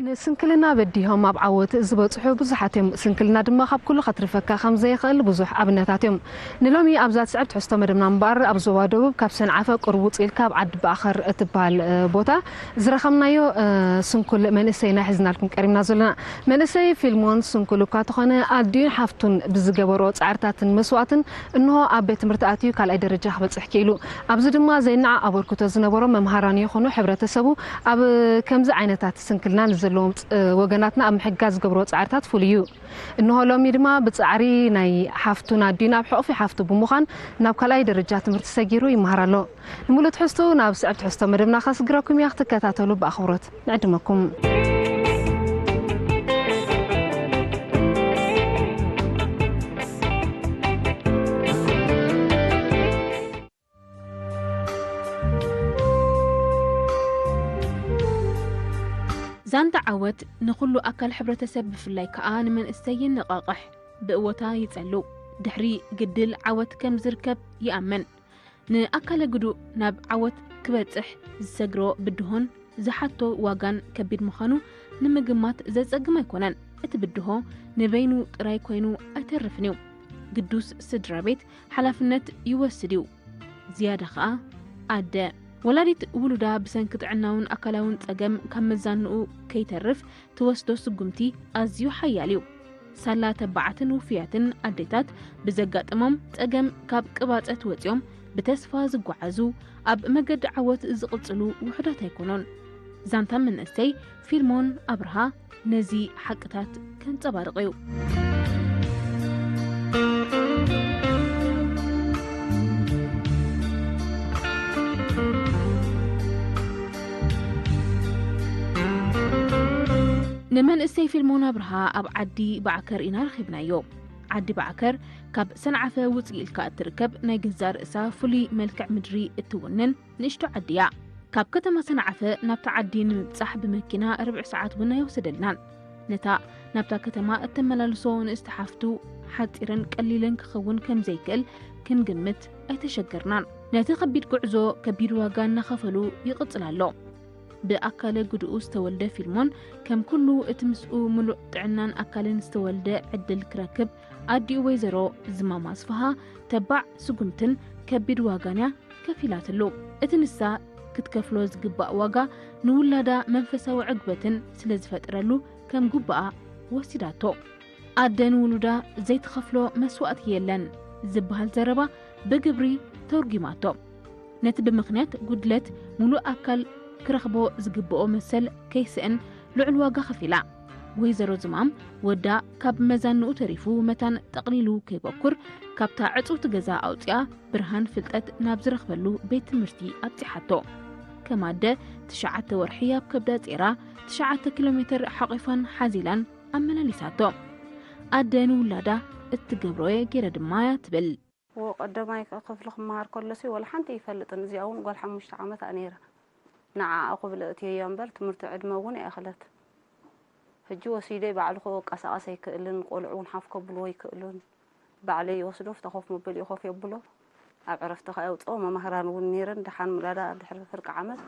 ንስንክልና በዲሆም ኣብ ዓወት ዝበጽሑ ብዙሓት እዮም። ስንክልና ድማ ካብ ኩሉ ከትርፈካ ከም ዘይኽእል ብዙሕ ኣብነታት እዮም። ንሎሚ ኣብዛ ትስዕብ ትሕዝቶ መደብና እምበኣር፣ ኣብ ዞባ ደቡብ ካብ ሰንዓፈ ቁሩብ ውጽእ ኢልካ ኣብ ዓዲ ባእኸር እትበሃል፣ እ፣ ቦታ ዝረኸብናዮ፣ እ፣ ስንኩል መንእሰይና ሒዝናልኩም ቀሪብና ዘለና። መንእሰይ ፊልሞን ስንኩል እኳ ተኾነ፣ ኣዲኡን ሓፍቱን ብዝገበሮ ጻዕርታትን መስዋእትን እንሆ ኣብ ቤት ትምህርቲ ኣትዩ ካልኣይ ደረጃ ክበጽሕ ክኢሉ። ኣብዚ ድማ ዘይነዓ ኣበርክቶ ዝነበሮም መምሃራን ይኹኑ ሕብረተሰቡ ኣብ ከምዚ ዓይነታት ስንክልና ንዘለዎም ፅ-፣ ወገናትና ኣብ ምሕጋዝ ዝገብሮ ጻዕርታት ፍሉይ እዩ። እንሆ ሎሚ ድማ ብጻዕሪ ናይ ሓፍቱን ኣዲኡን ኣብ ሕቑፊ ሓፍቱ ብምዃን ናብ ካልኣይ ደረጃ ትምህርቲ ሰጊሩ ይመሃር ኣሎ። ንምሉእ ትሕዝትኡ ናብ ስዕብ ትሕዝቶ መደብና ከስግረኩም እያ፣ ክትከታተሉ ብኣኽብሮት ንዕድመኩም። ዛንታ ዓወት ንኹሉ ኣካል ሕብረተሰብ ብፍላይ ከኣ ንመንእሰይ የነቓቕሕ፣ ብእወታ ይጸሉ። ድሕሪ ግድል ዓወት ከም ዝርከብ ይኣምን። ንኣካለ ግዱእ ናብ ዓወት ክበጽሕ ዝሰግሮ ብድሆን ዝሓቶ ዋጋን ከቢድ ምዃኑ ንምግማት ዘጸግም ኣይኮነን። እቲ ብድሆ ንበይኑ ጥራይ ኮይኑ ኣይተርፍን እዩ። ግዱስ ስድራ ቤት ሓላፍነት ይወስድ እዩ። ዝያዳ ኸኣ ኣደ። ወላዲት ውሉዳ ብሰንኪ ጥዕናውን ኣካላውን ጸገም ካብ መዛንኡ ከይተርፍ ትወስዶ ስጉምቲ ኣዝዩ ሓያል እዩ። ሳላ ተባዓትን ውፉያትን ኣዴታት ብዘጋጠሞም ጸገም ካብ ቅባጸት ወጺኦም ብተስፋ ዝጓዓዙ፣ ኣብ መገዲ ዓወት ዝቕጽሉ ውሑዳት ኣይኮኑን። ዛንታ መንእሰይ ፊልሞን ኣብርሃ ነዚ ሓቅታት ከንጸባርቕ እዩ። ንመንእሰይ ፊልሞን ኣብርሃ ኣብ ዓዲ ባዕከር ኢና ረኺብናዮ። ዓዲ ባዕከር ካብ ሰንዓፈ ውጽእ ኢልካ እትርከብ ናይ ገዛእ ርእሳ ፍሉይ መልክዕ ምድሪ እትውንን ንእሽቶ ዓዲ እያ። ካብ ከተማ ሰንዓፈ ናብታ ዓዲ ንምብጻሕ ብመኪና ርብዒ ሰዓት እውን ኣይወሰደልናን። ነታ ናብታ ከተማ እተመላልሶ ንእስቲ ሓፍቱ ሓጺርን ቀሊልን ክኸውን ከም ዘይክእል ክንግምት ኣይተሸገርናን። ነቲ ከቢድ ጉዕዞ ከቢድ ዋጋ እናኸፈሉ ይቕጽል ኣሎ። ብኣካለ ጉድኡ ዝተወልደ ፊልሞን ከም ኩሉ እቲ ምስኡ ምሉእ ጥዕናን ኣካልን ዝተወልደ ዕድል ክረክብ ኣዲኡ ወይዘሮ ዝማም ኣስፍሃ ተባዕ ስጉምትን ከቢድ ዋጋን እያ ከፊላትሉ። እቲ ንሳ ክትከፍሎ ዝግባእ ዋጋ ንውላዳ መንፈሳዊ ዕግበትን ስለ ዝፈጥረሉ ከም ጉባኣ ወሲዳቶ። ኣደ ንውሉዳ ዘይትኸፍሎ መስዋእቲ የለን ዝበሃል ዘረባ ብግብሪ ተርጒማቶ። ነቲ ብምኽንያት ጉድለት ምሉእ ኣካል ክረኽቦ ዝግብኦ መሰል ከይስእን ልዑል ዋጋ ከፊላ። ወይዘሮ ዝማም ወዳ ካብ መዛንኡ ተሪፉ መታን ጠቕሊሉ ከይበኩር ካብታ ዕጽውቲ ገዛ ኣውጺኣ ብርሃን ፍልጠት ናብ ዝረኽበሉ ቤት ትምህርቲ ኣብጺሓቶ። ከም ኣደ ትሽዓተ ወርሒ ኣብ ከብዳ ጼራ ትሽዓተ ኪሎ ሜትር ሓቒፋን ሓዚላን ኣመላሊሳቶ። ኣደ ንውላዳ እትገብሮ እየ ገይረ ድማ እያ ትብል። ወ-፣ ቀዳማይ ክፍሊ ክመሃር ከሎሲ ወላ ሓንቲ ይፈልጥን። እዚኣ እውን ጓል ሓሙሽተ ዓመት እያ ነይራ። ንዓኣ ክብል እእትየያ እምበር ትምህርቲ ዕድመ እውን ኣይኣኽለት። ሕጂ ወሲደይ ባዕሉ ክንቀሳቐስ ኣይክእልን፣ ቆልዑ እውን ሓፍ ከብልዎ ኣይክእሉን። ባዕለይ ይወስዶ፣ ኣብታ ኮፍ መበሊኡ ኮፍ የብሎ። ኣብ ዕረፍቲ ከኣ የውፅኦ። መማህራን እውን ነይረን። ደሓን ምላዳ ድሕሪ ፍርቂ ዓመት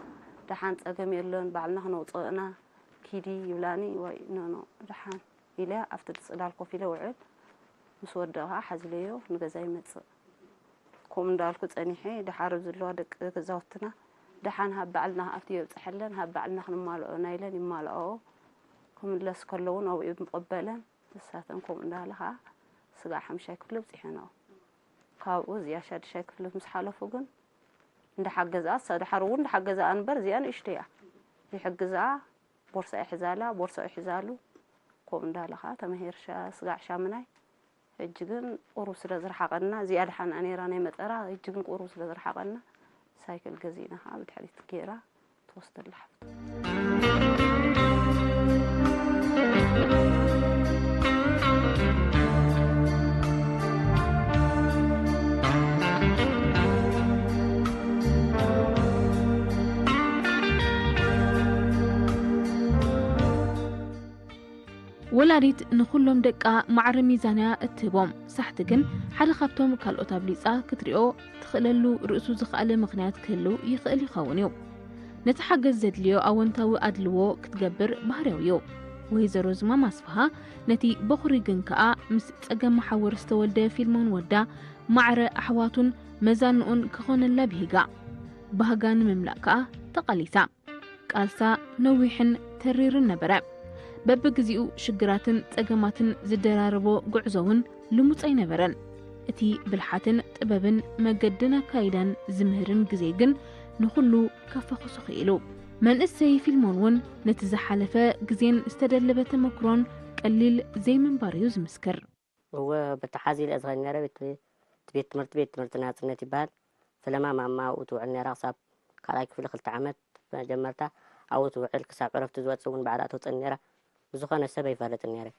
ደሓን ጸገም የለን፣ ባዕልና ክነውፅኦ ኢና፣ ኪዲ ይብላኒ። ወይ ኖ ኖ፣ ደሓን ኢለ ኣብቲ ጽላል ኮፍ ኢለ ውዕል። ምስ ወደኣ ከኣ ሓዚለዮ ንገዛ ይመጽእ። ከምኡ እንዳልኩ ጸኒሐ። ደሓር ኣብ ዘለዋ ደቂ ገዛውትና ደሓን ሃብ ባዕልና ኣብቲ የብጽሐለን፣ ሃብ ባዕልና ክንማልኦ ናይለን ይማልኣኦ። ክምለስ ከለውን ኣብኡ ይቕበለን። ንሳተን ከምኡ እንዳበላ ከኣ ስጋዕ ሓምሻይ ክፍሊ ኣብጺሐንኦ። ካብኡ እዚኣ ሻድሻይ ክፍሊ ምስ ሓለፉ ግን እንዳሓገዝኣ፣ እሳ ደሓር እውን እንዳሓገዝኣ እምበር እዚኣ ንእሽቶ እያ። ይሕግዝኣ፣ ቦርሳ ይሕዛላ፣ ቦርሳ ይሕዛሉ። ከምኡ እንዳበላ ከኣ ተማሂር ሻ-፣ ስጋዕ ሻምናይ። ሕጂ ግን ቁሩብ ስለ ዝረሓቐና፣ እዚኣ ደሓን እያ ነይራ ናይ መጠራ፣ ሕጂ ግን ቁሩብ ስለ ዝረሓቐና ሳይክል ገዚእና ከኣ ብድሕሪት ገይራ ትወስደላ ሓፍቱ። ወላዲት ንኹሎም ደቃ ማዕረ ሚዛን እያ እትህቦም። ሳሕቲ ግን ሓደ ካብቶም ካልኦት ኣብሊጻ ክትሪኦ ትኽእለሉ ርእሱ ዝኸኣለ ምኽንያት ክህሉ ይኽእል ይኸውን እዩ። ነቲ ሓገዝ ዘድልዮ ኣወንታዊ ኣድልዎ ክትገብር ባህርያዊ እዩ። ወይዘሮ ዝማም ኣስፍሃ ነቲ በኹሪ ግን ከኣ ምስ ጸገም መሓውር ዝተወልደ ፊልሞን ወዳ ማዕረ ኣሕዋቱን መዛንኡን ክኾነላ ብሂጋ። ባህጋ ንምምላእ ከኣ ተቓሊሳ። ቃልሳ ነዊሕን ተሪርን ነበረ። በብግዜኡ ሽግራትን ጸገማትን ዝደራረቦ ጉዕዞ እውን ልሙጽ ኣይነበረን። እቲ ብልሓትን ጥበብን መገድን ኣካይዳን ዝምህርን ግዜ ግን ንኹሉ ከፈኹሱ ክኢሉ። መንእሰይ ፊልሞን እውን ነቲ ዝሓለፈ ግዜን ዝተደለበ ተመክሮን ቀሊል ዘይምንባር እዩ ዝምስክር። እወ፣ በቲ ሓዚ ኢለ ዝኸይድ ነይረ ቤት፣ እቲ ቤት ትምህርቲ፣ ቤት ትምህርቲ ናጽነት ይበሃል። ፈለማ ማማ ኣብኡ ትውዕል ነይራ። ክሳብ ካልኣይ ክፍሊ ክልተ ዓመት መጀመርታ ኣብኡ ትውዕል፣ ክሳብ ዕረፍቲ ዝወጽእ እውን ባዕላ ትወጽእ ነይራ። ብዝኾነ ሰብ ኣይፋለጥን ነይረ።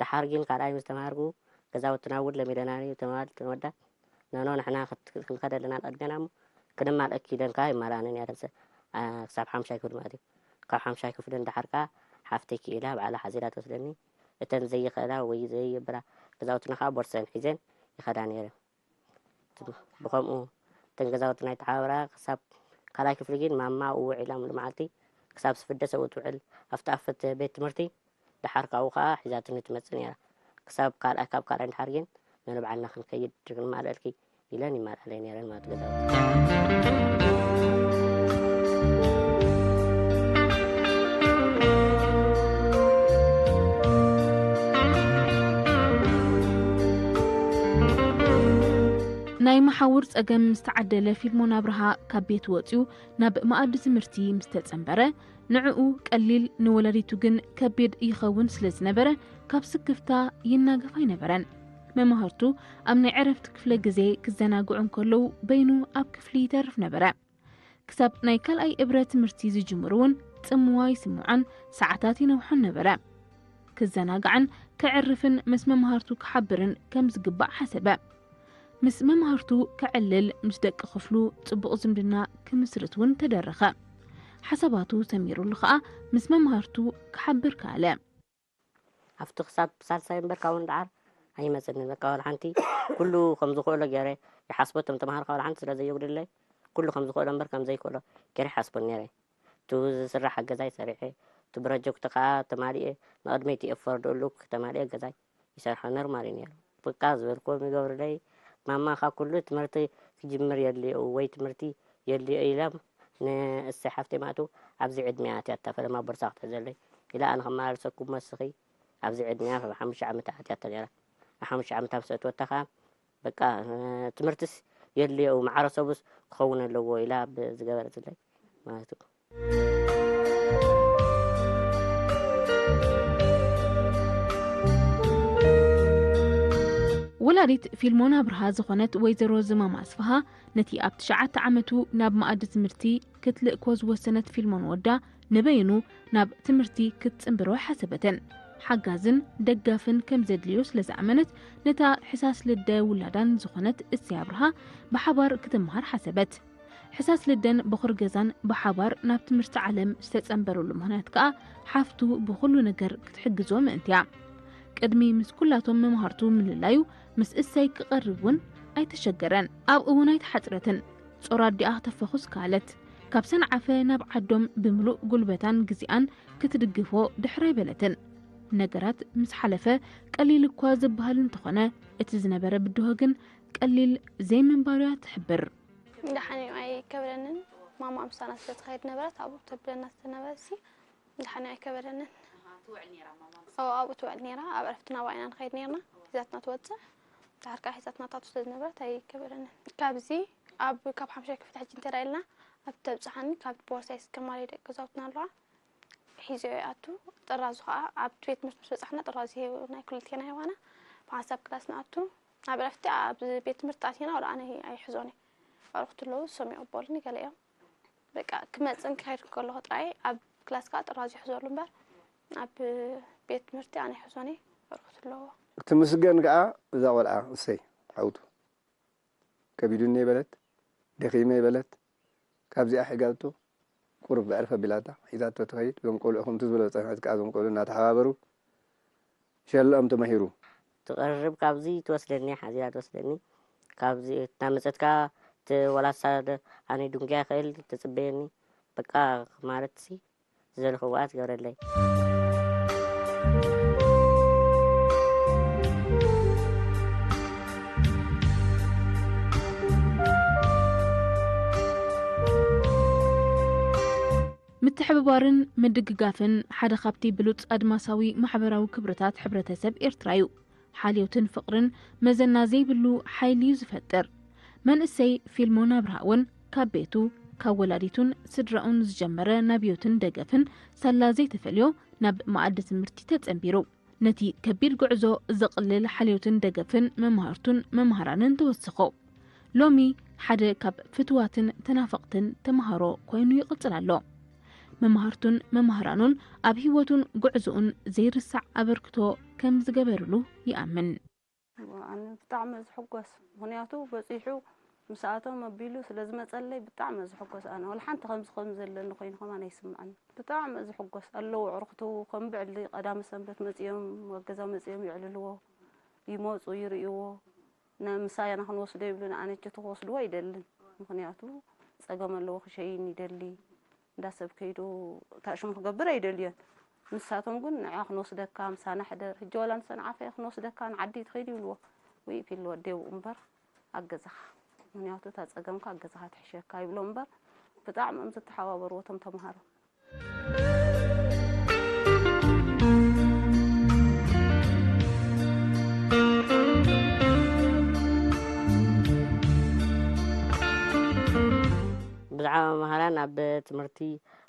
ደሓር ግን ካልኣይ ምስ ተማሃርኩ፣ ገዛውትና እውን ለሚደናኒ ተማሃርቲ ንወዳት፣ "ኖኖ፣ ንሕና ክት-፣ ክንኸድ ኣለና ንቐድሜና እሞ፣ ክንማልአኪ" ኢለን ከኣ ይማልኣኒ ነይረን። ሰ-፣ ኣ፣ ክሳብ ሓምሻይ ክፍሊ ማለት እዩ። ካብ ሓምሻይ ክፍሊ ንደሓር ከኣ ሓፍተይ ክኢላ ባዕላ ሓዚላ ትወስደኒ። እተን ዘይኽእላ ወይ ዘይብላ ገዛውትና ከኣ ቦርሰን ሒዘን ይኸዳ ነይረን። ብኸምኡ እተን ገዛውትና ይተሓባበራ። ክሳብ ካልኣይ ክፍሊ ግን ማማ ኣብኡ ውዒላ ሙሉእ መዓልቲ ክሳብ ዝፍደስ ኣብኡ ትውዕል። ኣብቲ ኣፈት ቤት ትምህርቲ፣ ደሓር ካብኡ ከኣ ሒዛትኒ ትመጽእ ነይራ። ክሳብ ካልኣይ፣ ካብ ካልኣይ ንደሓር ግን ነንባዕልና ክንከይድ ክንማልአልኪ ኢለን ይማልኣለይ ነይረን ማለት ገዛውቲ። ናይ መሓውር ጸገም ምስ ተዓደለ ፊልሞን ኣብርሃ ካብ ቤት ወጺኡ ናብ መኣዲ ትምህርቲ ምስ ተጸንበረ፣ ንዕኡ ቀሊል ንወላዲቱ ግን ከቢድ ይኸውን ስለ ዝነበረ ካብ ስክፍታ ይናገፍ ኣይነበረን። መማህርቱ ኣብ ናይ ዕረፍቲ ክፍለ ግዜ ክዘናግዑ እንከለዉ በይኑ ኣብ ክፍሊ ይተርፍ ነበረ። ክሳብ ናይ ካልኣይ እብረ ትምህርቲ ዝጅምሩ እውን ጽምዋ ይስምዖን ሰዓታት ይነውሖን ነበረ። ክዘናጋዕን ከዕርፍን ምስ መማህርቱ ክሓብርን ከም ዝግባእ ሓሰበ። ምስ መማህርቱ ከዕልል፣ ምስ ደቂ ክፍሉ ጽቡቕ ዝምድና ክምስርት እውን ተደረኸ። ሓሳባቱ ሰሚሩሉ ኸኣ ምስ መማህርቱ ክሓብር ከኣለ። ኣብቲ ክሳብ ሳልሳይ እምበር ካብኡ ንደዓር ኣይመጽእንን። በቃ ዋላ ሓንቲ ኩሉ ከም ዝኽእሎ ገይረ ይሓስቦ። እቶም ተምሃሮ ካብ ዋላ ሓንቲ ስለ ዘየጉድለይ ኩሉ ከም ዝኽእሎ እምበር ከም ዘይክእሎ ገይረ ይሓስቦ ነይረ። እቲ ዝስራሕ ገዛይ ሰሪሐ፣ እቲ ፕሮጀክት ከኣ ተማሊኤ፣ ንቕድመይ እቲ ኤፎርድ ሉክ ተማሊኤ ገዛይ ይሰርሖ ኖርማል እዩ ነይሩ። በቃ ዝበልክዎም ይገብሩለይ። ማማ ካብ ኩሉ ትምህርቲ ክጅምር የድልዮ ወይ ትምህርቲ የድልዮ ኢሎም ንእሰይ ሓፍተይ ማእቱ ኣብዚ ዕድሚኣ ኣትያ እታ ፈለማ ቦርሳ ክትሕዘለይ ኢላ ኣነ ከመላልሰኩም መስኺ ኣብዚ ዕድሚኣ ካብ ሓሙሽተ ዓመት ኣትያ እታ ነይራ። ኣብ ሓሙሽተ ዓመት ኣብ ሰእትወታ ከኣ በቃ ትምህርትስ የድልዮ ማዕረ ሰቡስ ክኸውን ኣለዎ ኢላ ብዝገበረትለይ ማለት እዩ። ወላዲት ፊልሞን ኣብርሃ ዝኾነት ወይዘሮ ዝማም ኣስፍሃ ነቲ ኣብ ትሽዓተ ዓመቱ ናብ መኣዲ ትምህርቲ ክትልእኮ ዝወሰነት ፊልሞን ወዳ ንበይኑ ናብ ትምህርቲ ክትጽንብሮ ኣይሓሰበትን። ሓጋዝን ደጋፍን ከም ዘድልዮ ስለ ዝኣመነት ነታ ሕሳስ ልደ ውላዳን ዝኾነት እሰይ ኣብርሃ ብሓባር ክትምሃር ሓሰበት። ሕሳስ ልደን በኹር ገዛን ብሓባር ናብ ትምህርቲ ዓለም ዝተጸንበሩሉ ምኽንያት ከኣ ሓፍቱ ብኹሉ ነገር ክትሕግዞ ምእንቲ እያ። ቅድሚ ምስ ኩላቶም መማህርቱ ምልላዩ ምስ እሰይ ክቐርብ እውን ኣይተሸገረን። ኣብ እውን ኣይተሓጽረትን። ጾር ኣዲኣ ክተፈኹስ ከኣለት። ካብ ሰንዓፈ ናብ ዓዶም ብምሉእ ጉልበታን ግዜኣን ክትድግፎ ድሕር ኣይበለትን። ነገራት ምስ ሓለፈ ቀሊል እኳ ዝበሃል እንተኾነ፣ እቲ ዝነበረ ብድሆ ግን ቀሊል ዘይምንባሩ እያ ትሕብር። ደሓን እዩ፣ ኣይከበደንን። ማማ ምሳና ስለ ትኸይድ ነበረት፣ ኣብኡ ተብለና ስለነበረሲ ደሓን እዩ፣ ኣይከበደንን። ትውዕል ነይራ ማማ? ኦ፣ ኣብኡ ትውዕል ነይራ። ኣብ ዕረፍቲ ናብኣ ኢና ንኸይድ ነይርና። ሒዛትና ትወጽእ። ድሓር ከኣ ሒዛትና ታቱ ስለ ዝነበረት ኣይከበደንን። ካብዚ ኣብ፣ ካብ ሓምሻይ ክፍሊ ሕጂ እንተ ኢልና፣ ኣብ ተብጽሓኒ፣ ካብ ቦርሳይ እስከ ማለይ ደቂ ገዛውትና ኣለዋ። ሒዘዮ ይኣቱ። ጥራዙ ኸኣ ኣብ ቤት ትምህርቲ ምስ በጻሕና ጥራዙ ይህብ ናይ ክልቴና ይዋና። ብሓንሳብ ክላስ ንኣቱ። ኣብ ዕረፍቲ ኣብ ቤት ትምህርቲ ኣቲና ወላ ኣነ ኣይሕዞን እየ። ኣዕሩኽቲ ኣለዉ ዝሰምዑ በሉኒ ገለ እዮም። በቃ ክመጽእን ክኸይድ ከለኹ ጥራይ ኣብ ክላስ ከኣ ጥራዙ ይሕዘሉ እምበር ኣብ ቤት ትምህርቲ ኣነ ኣይሕዞን እየ። ኣዕሩኽቲ ኣለዎ። ትምስገን ከኣ እዛ ቆልዓ እሰይ ሓውቱ። ከቢዱኒ ኣይበለት፣ ደኺመ ኣይበለት። ካብዚኣ ሒጋቶ ቁሩብ ብዕርፍ ኣቢላታ ሒዛቶ ትኸይድ። እዞም ቆልዑ ከምቲ ዝበሎ ዝጸንሐት ከኣ እዞም ቆልዑ እናተሓባበሩ ሸለኦም ተማሂሩ። ትቐርብ ካብዚ ትወስደኒ፣ ሓዚላ ትወስደኒ። ካብዚ እናመጸት ከኣ ት-፣ ወላሳ ደ-፣ ኣነ ድንጉያ ይኽእል ትጽበየኒ። በቃ፣ ማለትሲ ዝደለኽዎ ትገብረለይ። ምትሕብባርን ምድግጋፍን ሓደ ካብቲ ብሉጽ ኣድማሳዊ ማሕበራዊ ክብርታት ሕብረተሰብ ኤርትራ እዩ። ሓልዮትን ፍቕርን መዘና ዘይብሉ ሓይሊ እዩ ዝፈጥር። መንእሰይ ፊልሞን ኣብርሃ እውን ካብ ቤቱ፣ ካብ ወላዲቱን ስድራኡን ዝጀመረ ናብዮትን ደገፍን ሳላ ዘይተፈልዮ ናብ መኣዲ ትምህርቲ ተጸንቢሩ። ነቲ ከቢድ ጉዕዞ ዘቕልል ሓልዮትን ደገፍን መማህርቱን መማህራንን ተወሰኾ። ሎሚ ሓደ ካብ ፍትዋትን ተናፈቕትን ተማሃሮ ኮይኑ ይቕጽል ኣሎ። መማህርቱን መማህራኑን ኣብ ህይወቱን ጉዕዞኡን ዘይርሳዕ ኣበርክቶ ከም ዝገበርሉ ይኣምን። ኣነ ብጣዕሚ እየ ዝሕጎስ፣ ምኽንያቱ በፂሑ ምስኣቶም ኣቢሉ ስለ ዝመፀለይ ብጣዕሚ እየ ዝሕጎስ። ኣነ ወላ ሓንቲ ከምዚ ከምዚ ዘለኒ ኮይኑ ከማን ኣይስምዐኒ። ብጣዕሚ እየ ዝሕጎስ። ኣለዉ ኣዕሩኽቱ ከም ብዕሊ ቀዳመ ሰንበት መፂኦም ኣብ ገዛ መፂኦም የዕልልዎ፣ ይመፁ ይርእይዎ። ምሳና ክንወስዶ ይብሉና፣ ኣነ ችቱ ክወስድዎ ኣይደልን። ምኽንያቱ ፀገም ኣለዎ፣ ክሸይን ይደሊ፣ እንዳ ሰብ ከይዱ ታሽሙ ክገብር ኣይደልዮን። ንሳቶም ግን ንዓ ክንወስደካ፣ ምሳና ሕደር፣ ሕጂ ዋላ ንሰንዓፈ ክንወስደካ ንዓዲ ትኸይድ ይብልዎ። ውይ ፊል ወዲ የብኡ እምበር ኣገዛኻ፣ ምኽንያቱ እታ ፀገምካ ኣገዛኻ ትሕሸካ ይብሎም እምበር ብጣዕሚ እዮም ዝተሓባበርዎ እቶም ተምሃሮ። ብዛዕባ መምህራን ኣብ ትምህርቲ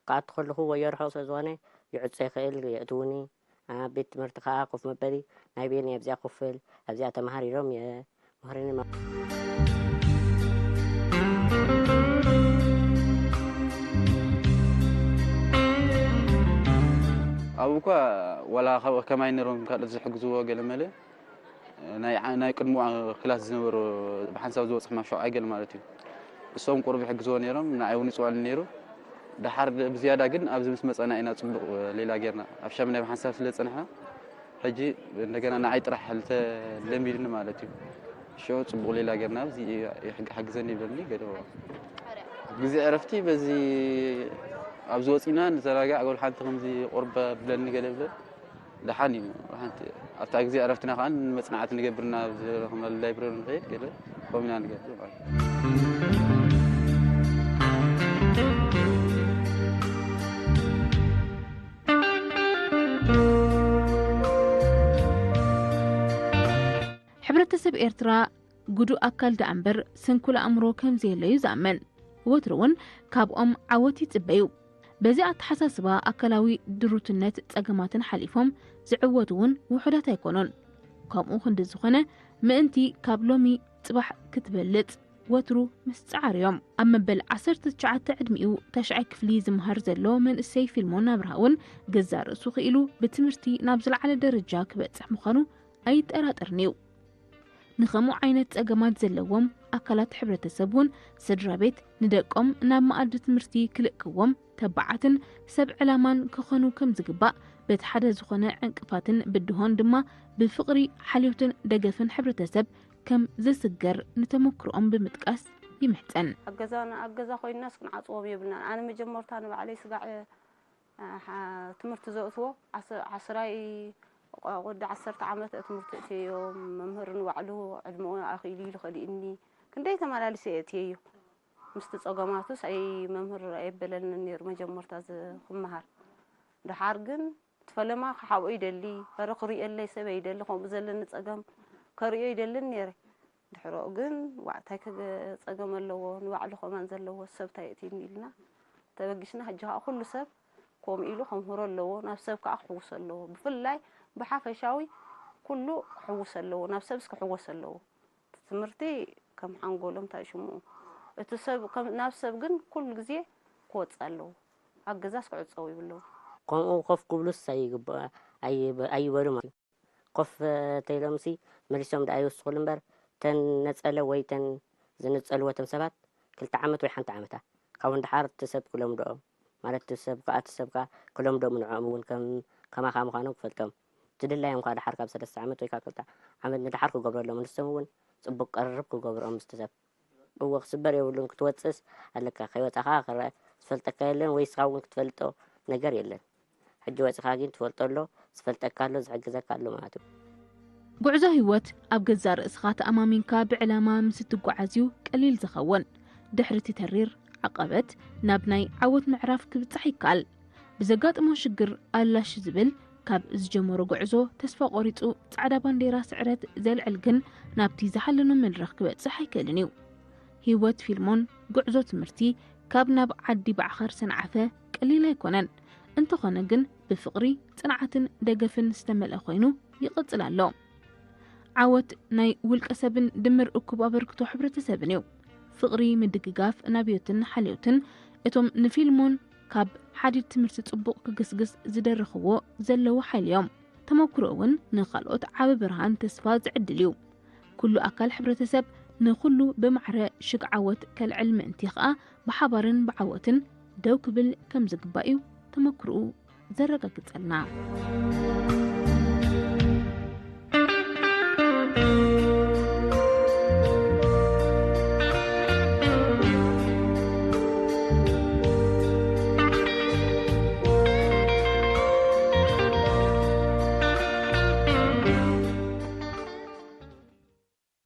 ክኣቱ ከለኹ ወዮ ርሑቕ ስለ ዝኾነ ይዕጾ ይኽእል፣ የእትዉኒ። ኣብ ቤት ትምህርቲ ከኣ ኮፍ መበሊ ናይ በየን እየ ኣብዚኣ ኮፍ በል ኣብዚኣ ተመሃር ኢሎም የምህሩኒ። ኣብኡ እኳ ዋላ ካብ ከማይ ነይሮም ካልኦት ዝሕግዝዎ ገለመለ ናይ ዓ- ናይ ቅድሞ ክላስ ዝነበሩ ብሓንሳብ ዝወፅሑ ማብ ሸውዓይ ገለ ማለት እዩ። እሶም ቁሩብ ይሕግዝዎ ነይሮም፣ ንዓይ እውን ይፅውዕኒ ነይሩ። ደሓር ብዝያዳ ግን ኣብዚ ምስ መፀና ኢና ፅቡቕ ሌላ ጌርና ኣብ ሻምናይ ብሓንሳብ ስለ ዝፀናሕና ሕጂ እንደገና ንዓይ ጥራሕ ልተ ለሚድኒ ማለት እዩ። ሽዑ ፅቡቕ ሌላ ጌርና ኣብዚ ይሕግ- ሓግዘኒ ይብለኒ ገለ ግዜ ዕረፍቲ በዚ ኣብዚ ወፂና ንዘናጋዕ ገሉ ሓንቲ ከምዚ ቁርበ ብለኒ ገለ ብለ ደሓን እዩ። ሓንቲ ኣብታ ግዜ ዕረፍትና ከዓ ንመፅናዕቲ ንገብርና ኣብ ዝረኸብናሉ ላይብረሪ ንኸይድ ገለ ከምኡ ኢና ንገብር ማለት እዩ። ሕብረተሰብ ኤርትራ ግዱእ ኣካል ደኣ እምበር ስንኩል ኣእምሮ ከም ዘየሎ እዩ ዝኣምን። ወትሩ እውን ካብኦም ዓወት ይጽበዩ። በዚ ኣተሓሳስባ ኣካላዊ ድሩትነት ጸገማትን ሓሊፎም ዝዕወቱ እውን ውሑዳት ኣይኮኑን። ከምኡ ክንዲ ዝኾነ ምእንቲ ካብ ሎሚ ጽባሕ ክትበልጽ ወትሩ ምስ ጸዓሩ እዮም። ኣብ መበል ዓሰርተ ትሽዓተ ዕድሚኡ ተሽዓይ ክፍሊ ዝመሃር ዘሎ መንእሰይ ፊልሞን ኣብርሃ እውን ገዛእ ርእሱ ክኢሉ ብትምህርቲ ናብ ዝለዓለ ደረጃ ክበጽሕ ምዃኑ ኣይጠራጠርን እዩ። ንኸምኡ ዓይነት ጸገማት ዘለዎም ኣካላት ሕብረተሰብ እውን ስድራ ቤት ንደቆም ናብ መኣዲ ትምህርቲ ክልእክዎም ተባዓትን ሰብ ዕላማን ክኾኑ ከም ዝግባእ በቲ ሓደ ዝኾነ ዕንቅፋትን ብድሆን ድማ ብፍቕሪ ሓልዮትን ደገፍን ሕብረተሰብ ከም ዝስገር ንተመክሮኦም ብምጥቃስ ይምሕጸን። ኣገዛና ኣገዛ ኮይንናስ ክንዓፅዎም የብልናን። ኣነ መጀመርታ ንባዕለይ ስጋዕ ትምህርቲ ዘእትዎ ዓስራይ ወዲ ዓሰርተ ዓመት ትምህርቲ እትዮ መምህር ንባዕሉ ዕድመኡ ኣኽኢሉ ኢሉ ከሊእኒ ክንደይ ተመላሊሰ እየ እትየዮ። ምስቲ ፀገማቱስ ኣይ መምህር ኣየበለንን ነይሩ መጀመርታ ክመሃር። ደሓር ግን እቲ ፈለማ ክሓብኦ ይደሊ፣ ኧረ ክርእየለይ ሰብ ኣይደሊ፣ ከምኡ ዘለኒ ፀገም ከርእዮ ይደልን ነይረ። ድሕረኡ ግን ዋዕታይ ከገ ፀገም ኣለዎ፣ ንባዕሉ ከማን ዘለዎ ሰብ ታይ እትይኒ ኢልና ተበጊስና። ሕጂ ከዓ ኩሉ ሰብ ከምኡ ኢሉ ከምህሮ ኣለዎ፣ ናብ ሰብ ከዓ ክሕውሶ ኣለዎ። ብፍላይ ብሓፈሻዊ ኩሉ ክሕውስ ኣለዎ፣ ናብ ሰብስ ክሕወስ ኣለዎ። እቲ ትምህርቲ ከም ሓንጎሎም እንታይ ሽሙ እቲ ሰብ ከም ናብ ሰብ ግን ኩሉ ግዜ ክወጽእ ኣለዎ። ኣብ ገዛስ ክዕጸው ይብለዎ። ከምኡ ኮፍ ክብሉስ ኣይበሉ ማለት እዩ። ኮፍ ተይሎምሲ መሊሶም ደኣ ይውስኹሉ እምበር ተን ነጸለ ወይ ተን ዝንጸልዎ ተም ሰባት ክልተ ዓመት ወይ ሓንቲ ዓመታ ካብኡ ንደሓር እቲ ሰብ ክለምድኦም ማለት እቲ ሰብ ከኣ እቲ ሰብ ከኣ ክለምዶም ንዕኦም እውን ከም ከማኻ ምዃኖም ክፈልጦም እቲ ድላዮም ከኣ ደሓር ካብ ሰለስተ ዓመት ወይ ካብ ክልተ ዓመት ንደሓር ክገብረሎም ንሶም እውን ጽቡቕ ቅርርብ ክገብሮም ምስቲ ሰብ እዎ ክስበር የብሉን። ክትወፅእስ ኣለካ፣ ከይወፃኻ ክረአ ዝፈልጠካ የለን፣ ወይ ንስኻ እውን ክትፈልጦ ነገር የለን። ሕጂ ወፂኻ ግን ትፈልጦ ኣሎ፣ ዝፈልጠካ ኣሎ፣ ዝሕግዘካ ኣሎ ማለት እዩ። ጉዕዞ ህይወት ኣብ ገዛእ ርእስኻ ተኣማሚንካ ብዕላማ ምስ እትጓዓዝ እዩ ቀሊል ዝኸውን። ድሕሪ እቲ ተሪር ዓቐበት ናብ ናይ ዓወት ምዕራፍ ክብጻሕ ይከኣል። ብዘጋጥሞ ሽግር ኣላሽ ዝብል፣ ካብ ዝጀመሮ ጉዕዞ ተስፋ ቆሪጹ ጻዕዳ ባንዴራ ስዕረት ዘልዕል ግን ናብቲ ዝሓለኖ መድረኽ ክበጽሕ ኣይክእልን እዩ። ህይወት ፊልሞን ጉዕዞ ትምህርቲ ካብ ናብ ዓዲ ባዕኸር ሰንዓፈ ቀሊል ኣይኮነን። እንተኾነ ግን ብፍቕሪ፣ ጽንዓትን ደገፍን ዝተመልአ ኮይኑ ይቕጽል ኣሎ። ዓወት ናይ ውልቀ ሰብን ድምር እኩብ ኣበርክቶ ሕብረተሰብን እዩ። ፍቕሪ፣ ምድግጋፍ፣ ናብዮትን ሓልዮትን እቶም ንፊልሞን ካብ ሓዲድ ትምህርቲ ጽቡቕ ክግስግስ ዝደረኽዎ ዘለዎ ሓይሊ እዮም። ተመኩሮ እውን ንኻልኦት ዓቢ ብርሃን ተስፋ ዝዕድል እዩ። ኩሉ ኣካል ሕብረተሰብ ንኹሉ ብማዕረ ሽግ ዓወት ከልዕል ምእንቲ ኸኣ ብሓባርን ብዓወትን ደው ክብል ከም ዝግባእ እዩ ተመክሮኡ ዘረጋግጸልና።